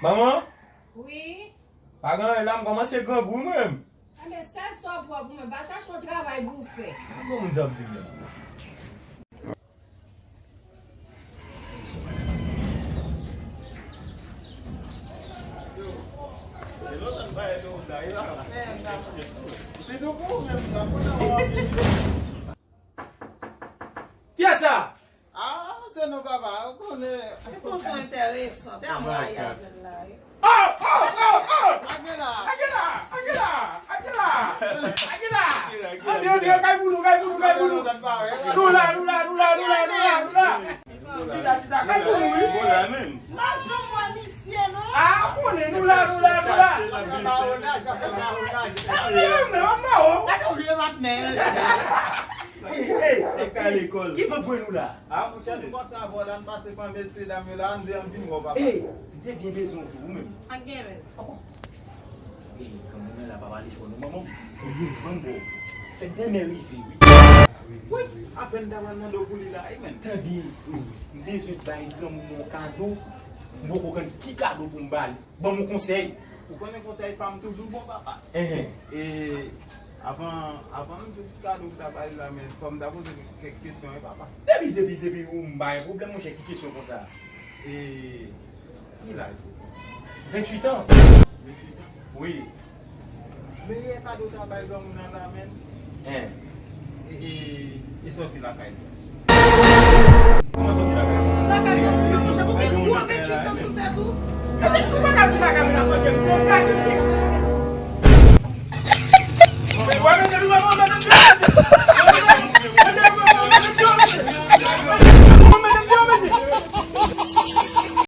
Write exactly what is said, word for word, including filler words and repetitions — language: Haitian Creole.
Manman? Wi? Pa gen anyen la, m kòmanse grangou mwen menm. Enben, sèl sa w pran pou mwen, pa chache yon travay pou w fè. Bon, moun sa ap di m la. Kiyès sa? Ah, se nou papa, ou konnen. Se konsa enteresan, te anvoye avè l la, wi. Oh, oh, oh, oh! Angela! Angela! Angela! Angela! Angela! Antre, antre, kay pou nou, kay pou nou, kay pou nou. Nou la, nou la, nou la, nou la, nou la, nou la. Chita, chita, kay pou nou, wi. Bon la menm. M pa janm wè misye, non. Ah, ou konnen, nou la, nou la, nou la. Antre, antre, antre, antre. Gade yon vye vat, men. Hey, hey, hey, ki vant voye nou la? Ah, monchè, nou panse avè w la, n pase pran mesye dam yo la, n di an vin wè w, papa. Hey, m te byen bezwen w tou, ou menm. Pa gen menm. Hey, granmoun nan la pa pale fò non, manman. Manman, fèt dèmen rive, wi. Wi, apèn ta pral mande w pou li la, wi, men. Tande, m bezwen bay granmoun nan yon kado, m poko konn ki kado pou m ba li. Ban m yon konsèy. Ou konnen konsèy pa m toujou bon, papa. Enhen. E avan, avan m di w ki kado pou ta ba li la, men fò m ta poze kèk kesyon, wi, papa. Depi, depi, depi ou m pa gen pwoblèm, monchè, ki kesyon konsa? E ki laj ou? Venntuit an. Venntuit an? Wi. Meyè kado w ta bay granmoun nan la, menn. Hein. E, e, e sòti lakay li. Kòman sòti lakay li? Sòti lakay li, monchè, pou gen gwo venntuit an sou tèt ou. Epi, ou pa ka vin lakay mwen nan pòt mwen, ou pa ka vin.